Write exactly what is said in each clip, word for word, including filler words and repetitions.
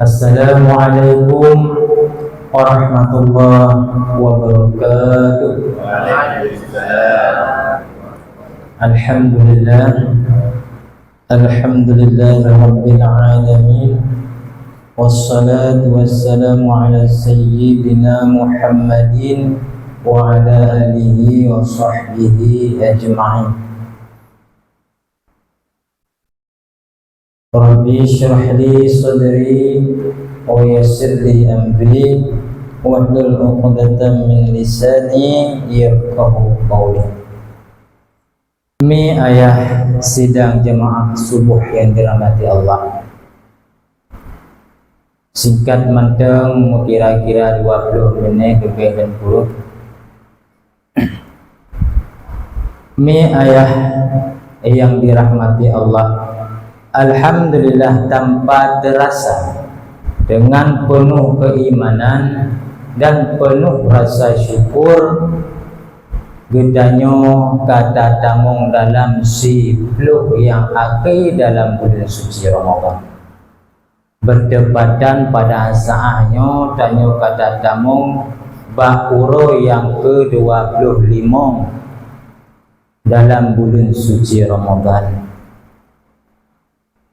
Assalamualaikum warahmatullahi wabarakatuh. Alhamdulillah. Alhamdulillahirabbil alamin. Wassalatu wassalamu ala sayyidina Muhammadin wa ala alihi wa sahbihi ajma'in. Rabbi shrah li sadri wa yassir li amri wahlul 'uqdatam min lisani yafqahu qawli. Mi ayah sidang jamaah subuh yang dirahmati Allah. Singkat mantong, kira-kira dua puluh menit lebih dan kurang. Mi ayah yang dirahmati Allah, alhamdulillah, tanpa terasa, dengan penuh keimanan dan penuh rasa syukur, geutanyoe ka tatamong dalam siploh nyang akhé dalam buleuen suci Ramadhan. Bertepatan pada saat nyoe, tanyoe ka tatamong bak uroe nyang keudua ploh limong dalam buleuen suci Ramadhan.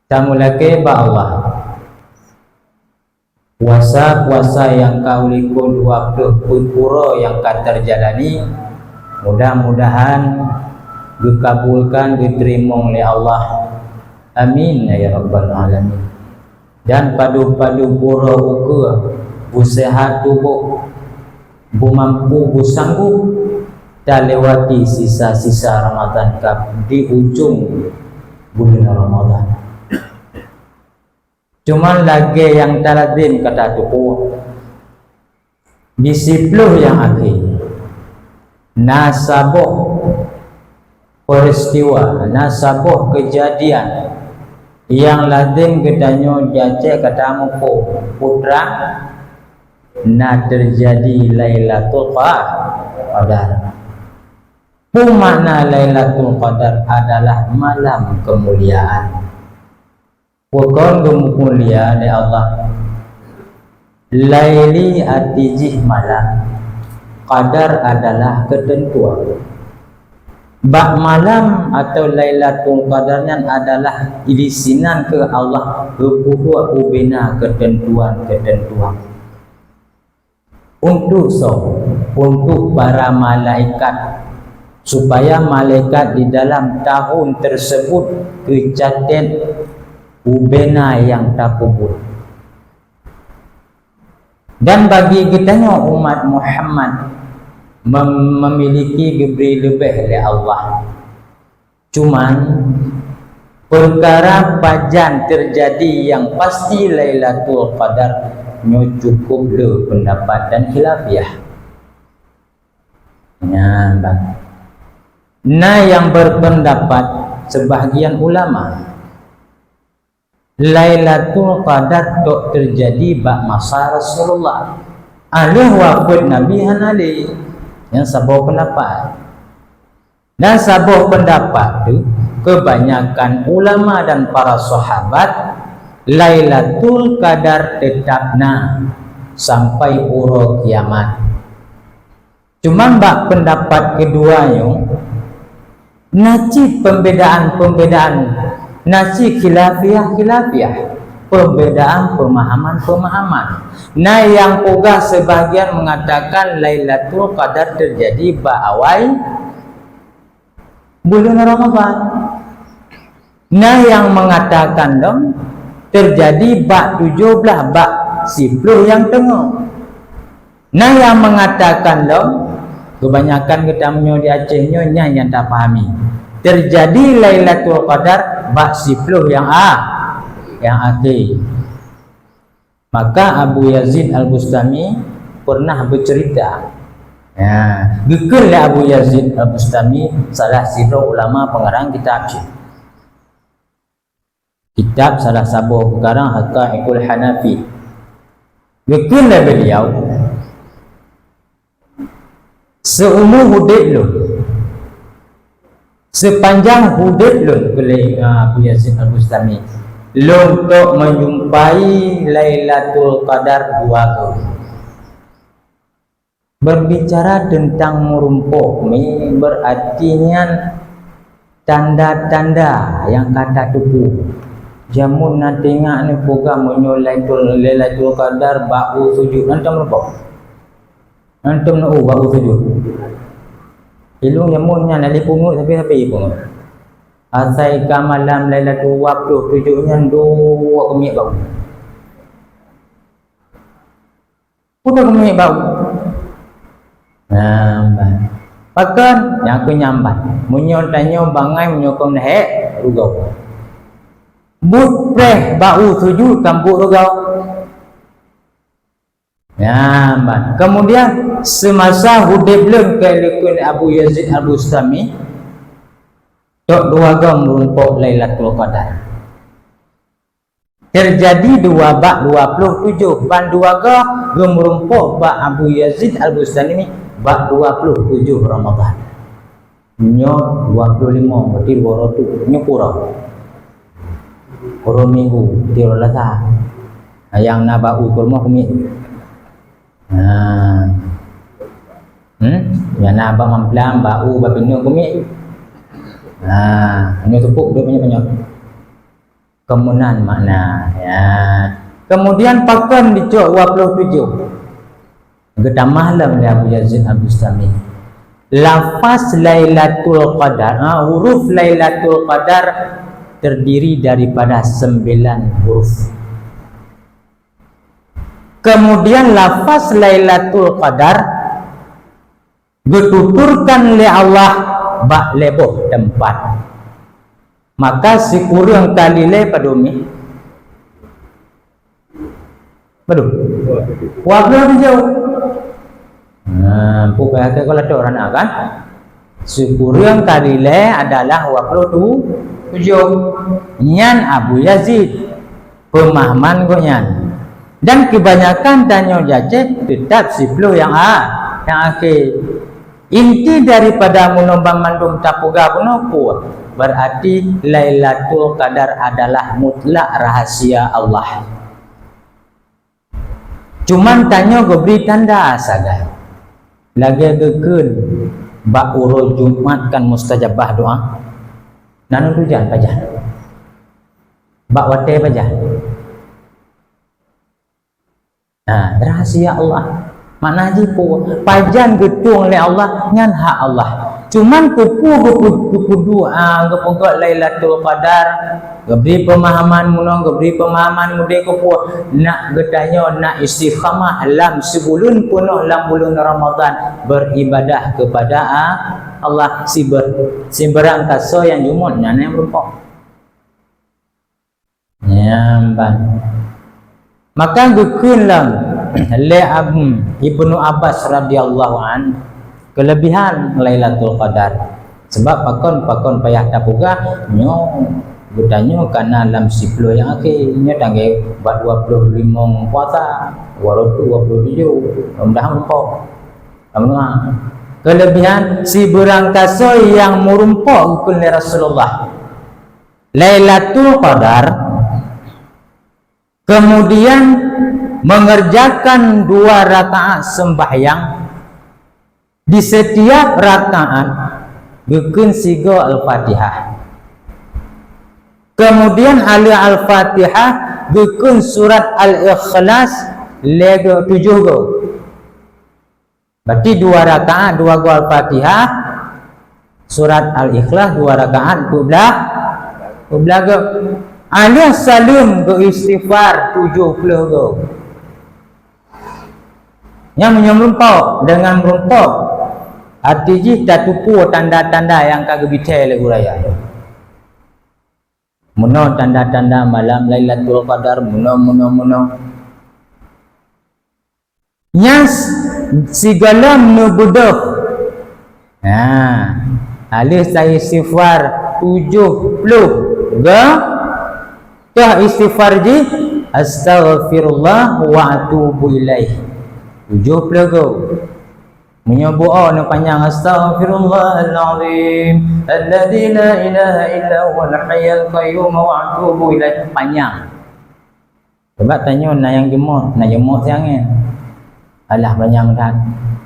Tameulakée bak Allah, puasa-puasa nyang ka ulikot dua ploh peuet uroe nyang ka teujalani, mudah-mudahan geukabulkan, geuteurimong lé Allah. Amin ya rabbal alamin. Dan padub-padub uroe ukeue, beuseuhat tuboh, beumampu, beusanggob talewati sisa-sisa Ramadhan ka di ujong buleuen Ramadhan. Cuman lagée nyang talazem ka tateupeue, di siploh nyang akhé, na saboh peuristiwa, na saboh keujadian nyang lazem geutanyoe jacek ka tamuphom, putra, na teujadi Lailatul Qa-, Qadar. Peue makna Lailatul Qadar? Adalah malam kemuliaan. Pakon geumulia lé Allah? Laili arti jih malam, qadar adalah keuteuntuan. Bak malam atau Lailatul Qadar nyan adalah di sinan keuh Allah geupeubuet ubena keuteuntuan-keuteuntuan. Untuk soe? Untuk para malaikat, supaya malaikat di dalam tahun tersebut geucatet ubena nyang tapeubuet. Dan bagi geutanyoe umat Muhammad mem-, memiliki geubri leubeh lé Allah. Cuman, peukara pajan teujadi nyang pasti Lailatul Qadar nyoe cukup le peundapat dan khilafiyah. Nyan, bang. Na nyang berpendapat, sebahagian ulama, Lailatul Qadar tok teujadi bak masa Rasulullah. Alheuh wafeuet Nabi hana lé. Nyan saboh peundapat. Dan saboh peundapat tu, keubanyakan ulama dan para sahabat, Lailatul Qadar teutap na sampai uroe kiamat. Cuman bak peundapat keudua nyoe, na cit peumbedaan-peumbedaan, na cit khilafiyah-khilafiyah, peumbedaan peumahaman-peumahaman. Na nyang peugah, sebahagian mengatakan Lailatul Qadar teujadi bak awai buleuen Ramadhan. Na nyang mengatakan lom teujadi bak tujoh blaih, bak siploh nyang teungoh. Na nyang mengatakan lom, keubanyakan geutanyoe di Aceh nyoe nyan nyang tapahami, teujadi Lailatul Qadar bak siploh nyang a-, nyang akhé. Maka Abu Yazid Al-Bustami pernah bercerita. Ya, geukheun lé Abu Yazid Al-Bustami, salah sidroe ulama pengarang kitab jih. Kitab salah saboh pengarang Haqaiqul Hanafi. Geukheun lé beliau, "Seumur udeb lôn, sepanjang udeb lôn," kheun lé, ah, Abu Yazid Al-Bustami, Lôn tok meujumpai Lailatul Qadar dua goe. Berbicara tentang meurumpok mi, berarti nyan tanda-tanda nyang ka tateupeue. Jameun na teuingat neupeugah meunyoe Lailatul, Lailatul Qadar bak u sujud, nyan tom meurumpok. Nyan tom neu bak u sujud. Ilôn jameun nyan lé pungut sabe-sabe pungut. Asai ka malam Lailatul dua puluh tujoh nyan dua keumiet bak u. Udah keumiet bak u. Nah, bah. Pakon nyang keu nyambat. Meunyoe tanyoe bangai meunyoe kon hek rugau. Buet preh bak u sujud kan buet rugau. Nyambat. Kemudian semasa udeb lôn keu likun Abu Yazid Al-Bustami, tok dua goe meurumpok Lailatul Qadar. Teujadi dua bak dua ploh tujoh, ban dua goe geumeurumpok bak Abu Yazid Al-Bustami bak dua ploh tujoh Ramadhan. Nyoe dua ploh limong, berarti dua roh tu, nyoe kurang. Kurang minggu, berarti dua belas. Nyang na bak u kurma keumiet. Ha. Hmm? Nyang na bak mamplam, bak u, bak pineung keumiet. Ha, nyoe tupuk duek banyak-banyak. Keumeunang makna, ya. Kemudian pakon dicok dua ploh tujoh? Geutamah lom lé Abu Yazid Al-Bustami. Lafaz Lailatul Qadar, ha, huruf Lailatul Qadar terdiri daripada sembilan huruf. Kemudian lafaz Lailatul Qadar geututurkan lé Allah bak lhèe boh teumpat. Maka sikureueng kali lhèe padum mi? Padum? Dua puluh tujoh. Nah, bukan kata kalau ada orang nak kan? Sikureueng kali lhèe adalah dua puluh tujoh. Nyan Abu Yazid. Peumahaman gobnyan. Dan keubanyakan tanyoe jajéh teutap siploh nyang a-, nyang akhé. Inti daripada meunoe banmandum tapeugah bunoe peue? Berarti Lailatul Qadar adalah mutlak rahasia Allah. Cuman tanyoe geubri tanda sagai. Lagèe geukheun bak uroe Jumat kan mustajabah doa. Na neutujan pajan. Bak watèe pajan. Nah, rahsia Allah. Makna jih peue? Pajan geutueng lé Allah, nyan hak Allah. Cuman keupeue geupeu-, geupeuduek, ah, geupeugöt Lailatul Qadar, geubri peumahaman meunoe, geubri peumahaman mudé keupeue, nak geutanyoe, nak istiqamah lam sibuleuen peunoh lam buleuen Ramadhan, beribadah kepada, ah, Allah, siber-, sibeurang kasoe nyang jumôt nyan nyang meurumpok. Nyan ban. Maka geukheun lom lé Abu Ibnu Abbas radhiyallahu an, keulebihan Lailatul Qadar. Sebab pakon, pakon payah tapeugah, nyoe geutanyoe ka na lam siploh nyang akhé, nyoe tanggé bak dua ploh limong puasa, dua ploh tujoh, mudah-mudahan meurumpok. Keulebihan sibeurang kasoe nyang meurumpok geukheun lé Rasulullah. Lailatul Qadar, kemudian mengerjakan dua rakaat sembahyang, di setiap rakaat geukheun sigoe Al-Fatihah. Kemudian alheueh Al-Fatihah geukheun surat Al-Ikhlas lhèe goe, tujoh goe. Berarti dua rakaat, dua goe Al-Fatihah, surat Al-Ikhlas dua rakaat, dua belas, dua belas goe. Alheueh saleuem geu-istighfar tujoh ploh goe. Nyan meunyoe meurumpok, deungon meurumpok, arti jih tateupeue tanda-tanda nyang ka geubithèe lé guraya. Meunoe tanda-tanda malam Lailatul Qadar, meunoe, meunoe, meunoe. Nyan s-, sigohlom neubeudôh. Ha, alheueh sa istighfar tujoh ploh goe, toh istighfar jih, "Astaghfirullah wa atubu ilaih." Tujoh ploh goe. Meunyoe bu'oe neuh panyang, "Astaghfirullahal azim alladzi la ilaha illa huwal hayyul qayyum wa atubu ilaih." Panyang. Sebab tanyoe na nyang jeumot, na jeumot siangén. Alah, panyang that.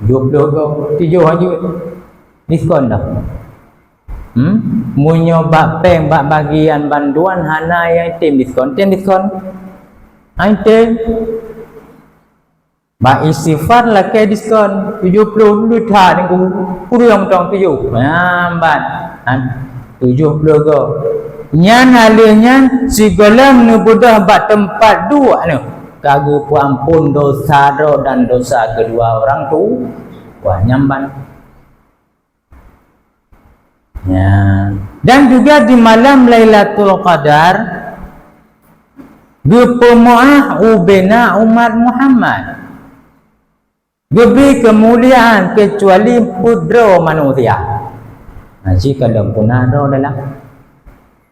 Tujoh ploh go, tujoh aja. Diskon dah. Hmm? Meunyoe bak péng, bak bagian bantuan hana nyang tem diskon, tem diskon. Hai tem. Bak istighfar lakée diskon, tujoh ploh dulu that ningku, kureueng mantong tujoh. Nyan ban, han, tujoh ploh go. Nyan hal nyan sigohlom neubeudôh bak teumpat duek nyoe, ka geupeuamphon dosa droe dan dosa kedua orang tu. Wah, nyan ban. Ya. Dan juga di malam Lailatul Qadar, geupeumeu'ah ubena umat Muhammad. Geubri keumuliaan keucuali peuet droe manusia. Nah, sikalon puna droe dalam.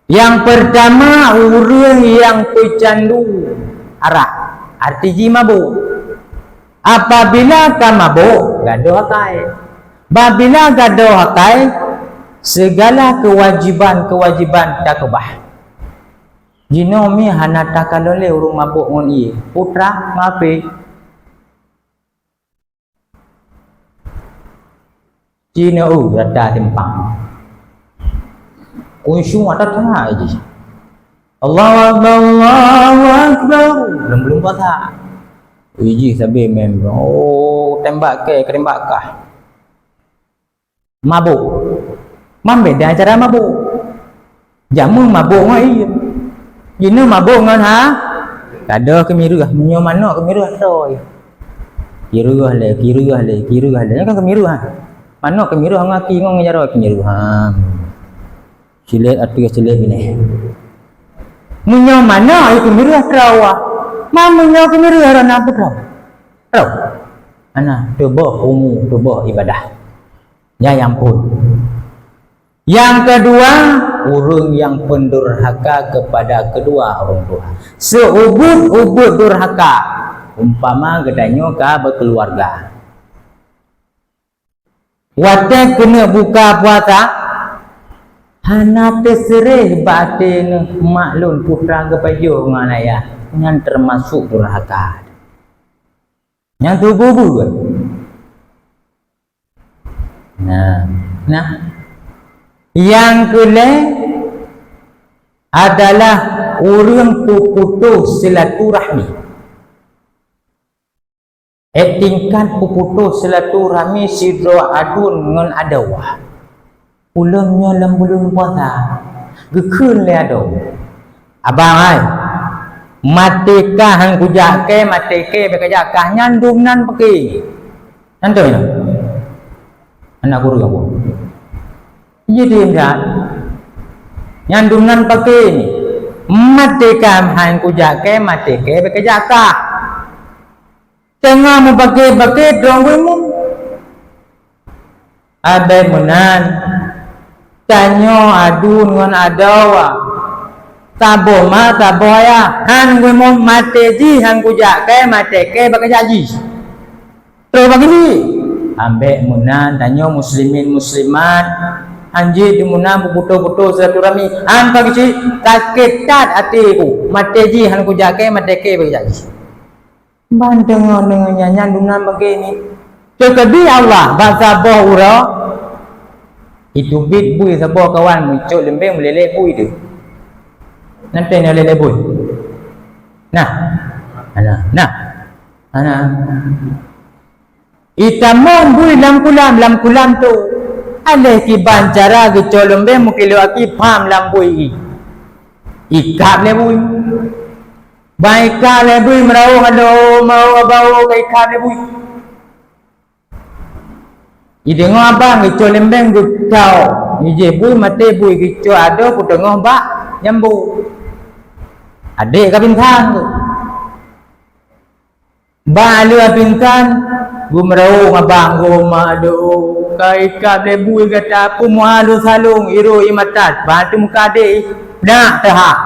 Nyang peurtama, ureuëng nyang peucandu arak, arti jih mabök. Apabila ka mabök, gadôh akai. Babila gadôh akai, segala kewajiban-kewajiban takeubah. Jinoe mi hana takalon lé ureuëng mabök ngon ié, putra mape. Cina, oh, rata timpang. Khusyuk ata tengah aja. Allahu Akbar, Allahu Akbar. Belum, belum puasa. Iji sabe mem. Oh, tembak ke, tembak kah. Mabuk. Mambeda cara mabuk. Jameun mabôk ngon ie. Jinoe mabôk ngon ha? Kada keumireuh, meunyoe manok keumireuh, toh. Kireuh lé, kireuh lé, kireuh lé. Nyan kan keumireuh, ha? Manok keumireuh ngon aki ngon jaroe keumireuh, ha. Silet ateueh silet binéh. Meunyoe manok ie keumireuh, troh. Ma meunyoe keumireuh, roh na peutroh. Troh. Ana, tuboh umu, tuboh ibadah. Nyan nyang phôn. Nyang keudua, ureuëng nyang peundurhaka keupada keudua ureuëng tuha. Seuubeuet-ubeuet durhaka, umpama geutanyoe ka beukeuluwarga. Watée keuneuk buka puasa, hana teuseureh bak até neuh mak lôn putra geupajoh ngon ayah, nyan teumasok durhaka. Nyang teuubeuet-ubeuet. Nah, nah. Nyang keulhée adalah ureuëng peuputoh silaturahmi. Eh, tingkat peuputoh silaturahmi sidroe aduen ngon adoe. Ulôn nyoe lom buleuen puasa, geukheun lé adoe, "Abang ai, maté kah han kujak kée, maté kée bék kajak kah, nyan dum nan paké." Nyan toh nyoe. Anak guru kamoe. Jadi ingat, nyan dum nan paké ni. Maté kah han kujak kée, maté kée bék kajak kah. Teungoh meupaké-paké droe geuh mum. Abée meunan, tanyoe aduen ngon adoe, saboh ma saboh ayah, han geuh mum maté jih han kujak kée, maté kée bék kajak jih. Troh bagi jih. Abée meunan, tanyoe muslimin muslimat, han jeuet meunan beuputoh-putoh silaturahmi, han bagi jih, sakét that até ku, maté jih han kujak kée, maté kée bék kajak jih. Ban teungoh-teungoh nyan, nyan dum nan paké ni. Teukeudi Allah bak saboh uroe, iteubiet bui saboh kawan meucok leumbeng meuleleh bui teuh. Nan teuh nyoe leleh bui. Nah. Nah. Nah. Nah. Itamong bui lam kulam, lam kulam tu. Aléh kiban cara geucok leumbeng meukilo aki pham lam bui i. Ikab lé bui. Ban ikab lé bui meurawoe adoe, meurawoe adoe ka ikab lé bui. Jideungoe abang geucok leumbeng geutao, jijih bui maté bui geucok adoe peuteungoh bak nyambô. Adék ka pingsan tu. Bak lheueh pingsan, geumeurawoe abang geuh ma adoe, ka ikab lé bui gata peue meualu salông irô ié matat, ban teumuka adék. Nak teuhah.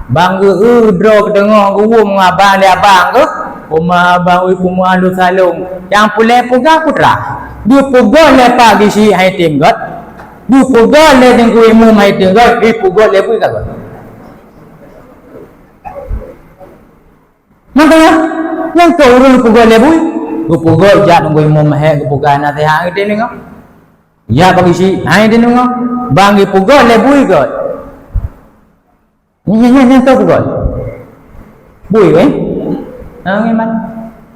Bang geu-eu droe geudeungoe geuwôm ngon abang lé abang geuh, "Oma abang ui peue meualu salông, nyang peureulée peugah putra." Geupeugot lé Pak Geuchik han jitem göt. Geupeugot lé Teungku Imum han jitem göt. Geupeugot lé bui ka göt. Maka nyan, nyan keuh ureueng geupeugot lé bui. Geupeugot jak Teungku Imum Mahé geupeugah naseuhat han jitem deungö. Jak Pak Geuchik han jitem deungö. Ban geupeugot lé bui göt. Nyan, nyan, nyan, nyan soe peugot? Bui, weh? Ha, memang.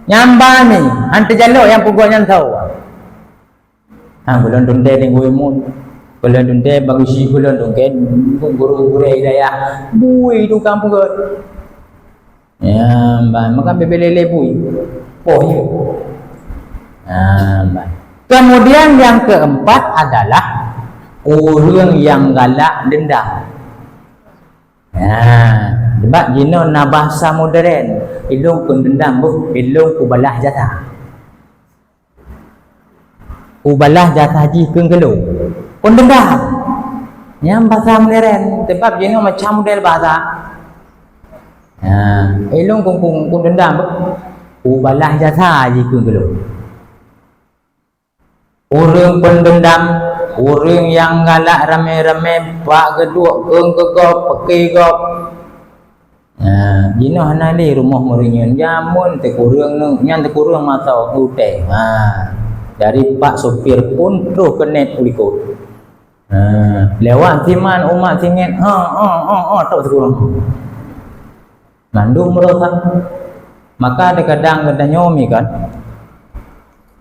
Nyan ban ni, han teujalok nyang peugot nyan soe. Ha, gohlom teuntèe Teungku Imum. Gohlom teuntèe Pak Geuchik, gohlom teuntèe guru-guru hidayah. Bui tukang peugot. Nyan ban, maka bèk-bèk lé-lé bui. Poh jih. Nyan ban. Kemudian yang keempat adalah ureueng nyang galak deundam. Nah, sebab jinoe na bahasa modern, ilôn kheun deundam boh, ilôn kubalah jasa. Kubalah jasa jih keu geulôn. Kheun deundam. Nyan bahasa modern, sebab jinoe macam model bahasa. Nah, ilôn kheun, kheun, kheun deundam boh. Kubalah jasa jih keu geulôn. Ureueng pendeundam, ureueng nyang galak ramé-ramé bak geuduek keu geugob, peuké gob. Nah, jinoe hana lé rumoh meureunyun. Jameun teukureueng nyoe, nyan teukureueng masa utée. Ha, dari pak supir phon troh keuneuk u likot. Ha, lewat siman umat singét, ha, ha, ha, ha, trok teukureueng. Mandum meurasa. Maka kadang-kadang geutanyoe mi kan,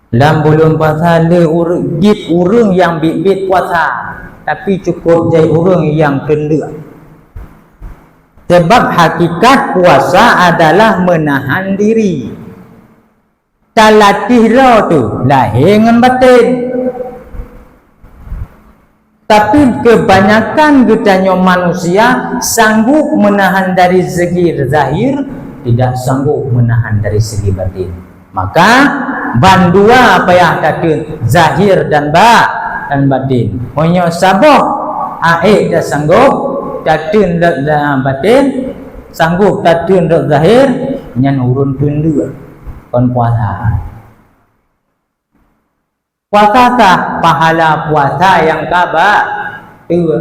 lam buleuen puasa le ureueng, jeuet ureueng nyang biet-biet puasa, tapi cukôp jai ureueng nyang keuneuk. Sebab hakikat puasa adalah meunahan diri. Talatih droe teuh, lahé ngon batén. Tapi keubanyakan geutanyoe manusia sanggup meunahan dari segi zahir, tidak sanggup meunahan dari segi batén. Maka, bandua payah tateun zahir dan ba-, dan batén. Meunyoe saboh aék tasanggob tateun lé-, lé-, batén, sanggob tateun rot zahir, nyan ureueng teundeuek kon puasa. Puasa sah, pahala puasa nyang ka ba-, teue.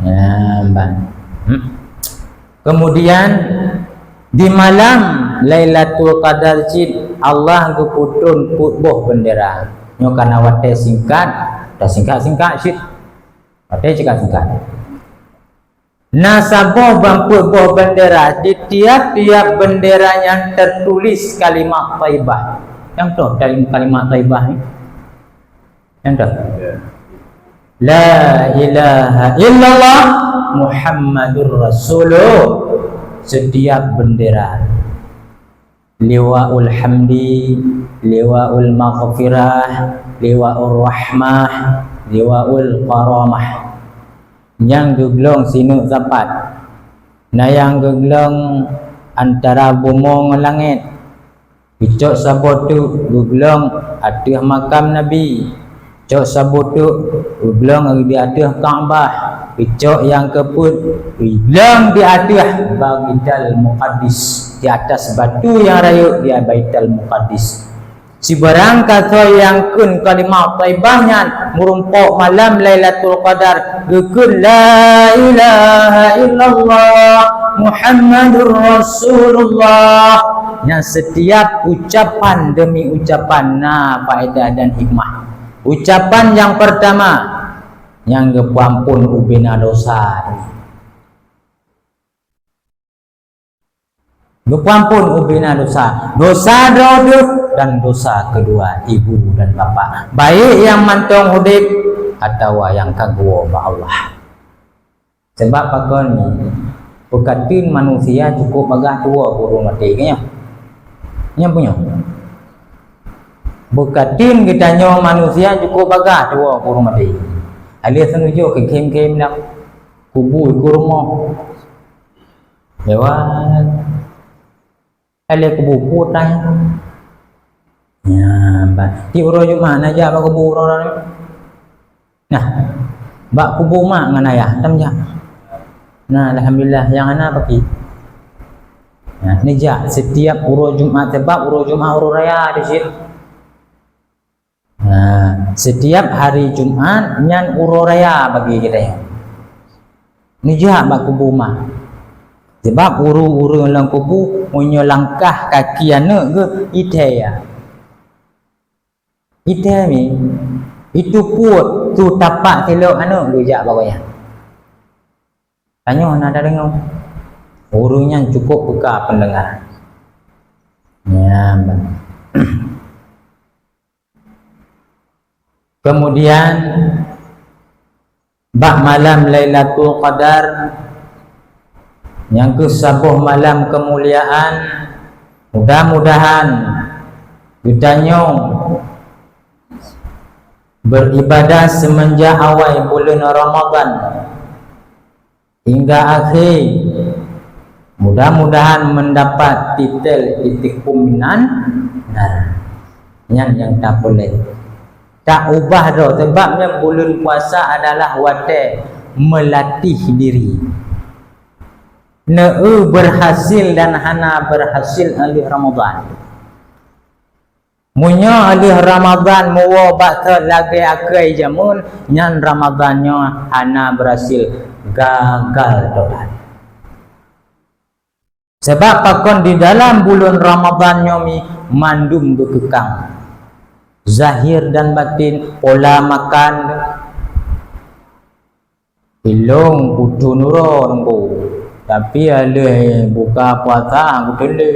Nah, ban. Hmm. Kemudian, di malam Lailatul Qadar cit, Allah geupeutrön peuet boh bendera. Nyoe kana watée singkat, tasingkat-singkat cit. Watée singkat-singkat. Na saboh ban peuet boh bendera, di tiap-tiap bendera nyan teutuléh kalimat thaibah. Nyang toh kalim-, kalimat thaibah ni? Nyang toh? La ilaha illallah Muhammadur Rasulullah. Setiap bendera. Liwaul Hamdi, Liwaul Maghfirah, Liwaul Rahmah, Liwaul Karamah. Nyang geuglong sineuk sapat. Na nyang geuglong antara bumoe ngon langét. Geucok saboh teuk geuglong ateueh makam Nabi. Cok saboh teuk geuglong di ateueh Ka'bah. Geucok nyang keupeuet geuglong di ateueh Baitul Muqaddis, di atas batu nyang rayeuk di Baitul Muqaddis. Sibarang kasoe nyang kheun kalimat thaibah nyan meurumpok malam Lailatul Qadar, geukheun, "La ilaha illallah Muhammadur Rasulullah." Nyan setiap ucapan demi ucapan na faedah dan hikmah. Ucapan nyang pertama, nyang geupeuampon ubena dosa. Geupeuampon ubena dosa. Dosa droe teuh dan dosa kedua ibu dan bapak. Baik nyang mantong udeb atawa nyang ka geuwoe bak Allah. Sebab pakon nyoe, peukateun manusia cukup bagah tuwoe keu ureueng maté, ka nyoe? Nyoe peue nyoe? Peukateun geutanyoe manusia cukup bagah tuwoe keu ureueng maté. Alèh seunujoh keu khém-khém lam kubu keu rumoh. Lewat. Hai lé kubu putai. Nyan, bah. Tiep uroe Jumat na jak bak kubu uroe-uroe nyoe. Nah, bak kubu mak ngon ayah tam jak. Nah, alhamdulillah, nyang hana paki. Nah, neujak setiap uroe Jumat, sebab uroe Jumat uroe raya di situ. Setiap hari Jumat nyan uroe raya bagi geutanyoe. Neujak bak kubu mah. Sebab ureuëng-ureuëng lam kubu, meunyoe langkah kaki aneuëk geuh, ithée ya. Ithée mi, itu puet tu tapak silop aneuëk geuh jak bak gobnyan. Tanyoe na tadeungoe. Ureuëng nyan cukup peka pendengaran. Nyan. Kemudian, bak malam Lailatul Qadar, nyang keuh saboh malam keumuliaan, mudah-mudahan geutanyoe beribadah semenjak awai buleuen Ramadhan hingga akhé, mudah-mudahan mendapat titel itikum minan nar. Nyan nyang tapeulée. Tak ubah droe, sebab nyan buleuen puasa adalah watée meulatih diri. Neu berhasil dan hana berhasil 'an lheueh Ramadhan. Meunyoe 'an lheueh Ramadhan muwoe bak thot lagée akai jameun, nyan Ramadhan nyoe hana berhasil, gagal total. Sebab pakon di dalam buleuen Ramadhan nyoe mi mandum geukeukang, zahir dan batin, pola makan. Ilong kutu nurot nunggu, tapi 'an lheueh buka puasa kutu lé.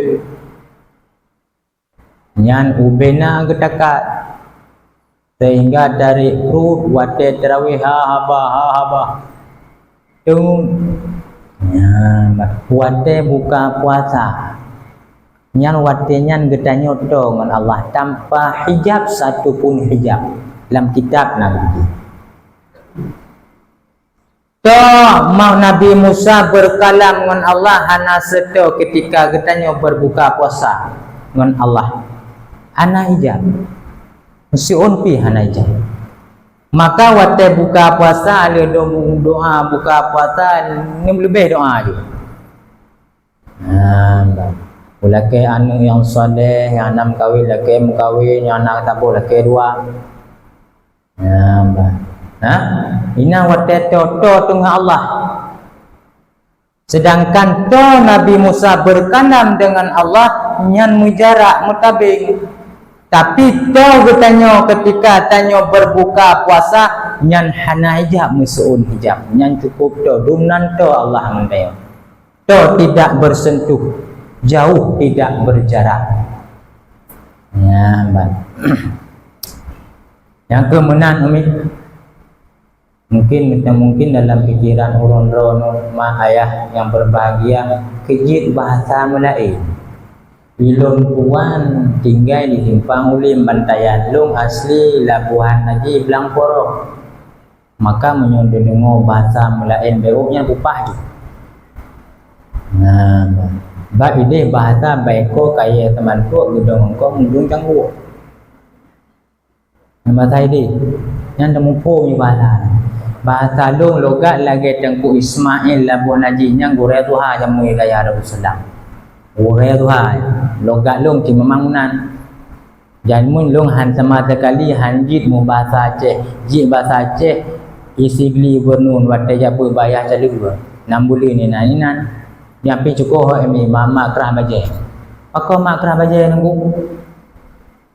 Nyan ubena geutakat, sehingga dari pruet watée tarawih ha haba, ha haba. Teungoh nyan watée buka puasa, nyan watée nyan geutanyoe toe ngon Allah tanpa hijab, satu pun hijab. Lam kitab na geutuju. Toe mau Nabi Musa berkalam ngon Allah hana seutôt ketika geutanyoe berbuka puasa ngon Allah. Hana ijab. Meusiôn pih hana ijab. Maka watée buka puasa, lheueh doa buka puasa, neuleubeh doa ju. Nah, ulakée aneuëk nyang saleh, nyang na meukawen lakée meukawen, nyang na saboh lakée dua. Nah, bah. Nah, inan watée toe-toe teungoh Allah. Sedangkan toe Nabi Musa berkalam dengan Allah nyan meujarak meutabeng. Tapi toe geutanyoe ketika tanyoe berbuka puasa nyan hana hijab, meusiôn hijab. Nyan cukup toe, dumnan toe Allah ngon tanyoe. Toe tidak bersentuh, jauh tidak berjarak. Nyan ban. Nyang keu meunan umi. Mungkin, mungkin dalam pikiran ulôn droeneuh mak ayah nyang berbahagia, keu jeuet bahasa meulaén. Ilôn tuan tinggai di Simpang Ulim Bantayan, lôn asli Labuhan Haji Blang Poroh. Maka meunyoe deungoe bahasa meulaén beuruek nyan bupah jih. Nah, bak idéh bahasa baiko kayée teumantuk geudong engkong ujong cangguek. Nyan bahasa idéh, nyan teumuphom nyoe bahasa. Bahasa lôn logat lagée Teungku Ismail Labuhan Haji nyang gurée tuha jameun gaya Darussalam. Gurée tuha, logat lôn cit memang meunan. Jameun lôn han sama sekali han jeuet meubahasa Aceh, jeuet bahasa Aceh i Sigli Bernun watée jak beubayah caleue, nam buleuen inan-inan. Nyan pih cukoh ho emi mak-mak krah bajée. Pakon mak krah bajée nunggu?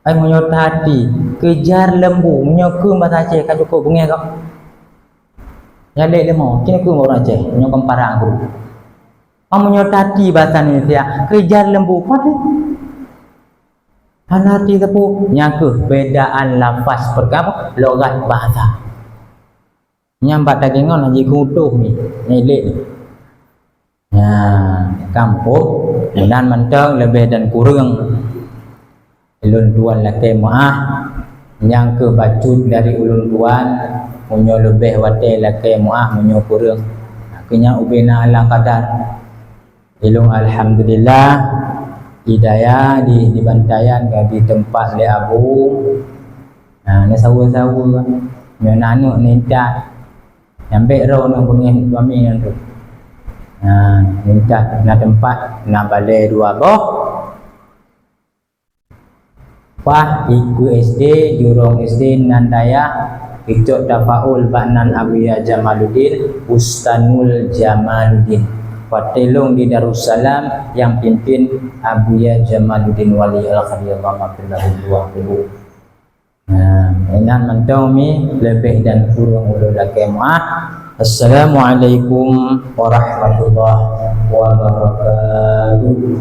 Ai meunyoe tati, keujar lembu, meunyoe keu bahasa Aceh ka cukoh beungéh kah? Nyan lé leumo, keuneuk keu ureuëng Aceh, nyoe kon parang guru. Meunyoe tati bahasa Indonesia, keujar lembu, padahai hana arti teupeu, nyang keuh bedaan lafaz perkara logat bahasa. Nyang bak tagingon haji keu utoh ni, nyang ilek ni. Nyan, kampung, meunan mantong leubeh dan kureueng. Ulôn tuan lakée meuáh, nyang keu bacut dari ulôn tuan, meunyoe leubeh watée lakée meuáh, meunyoe kureueng. Keu nyan ubena ala kadar. Ilôn alhamdulillah, i daya di, di Bantayan ka di teumpat lé Abu. Ha, na saweue-saweue, nyoe na aneuëk nintat. Nyang bék droe nyoe beungéh suami nyan tu. Ha, nintat na teumpat, na balée dua boh. Bah, ikeu S D, jurong S D nan dayah, icok tafaul bak nan Abuya Jamaluddin, Bustanul Jamaluddin. Watèe lôn di Darussalam, nyang pimpin Abuya Jamaluddin Wali Al-Qadi, Allahumma ghfir lahu. Nah, inan mantong mi, leubeh dan kurang ulôn lakèe meu'ah. Assalamualaikum warahmatullahi wabarakatuh.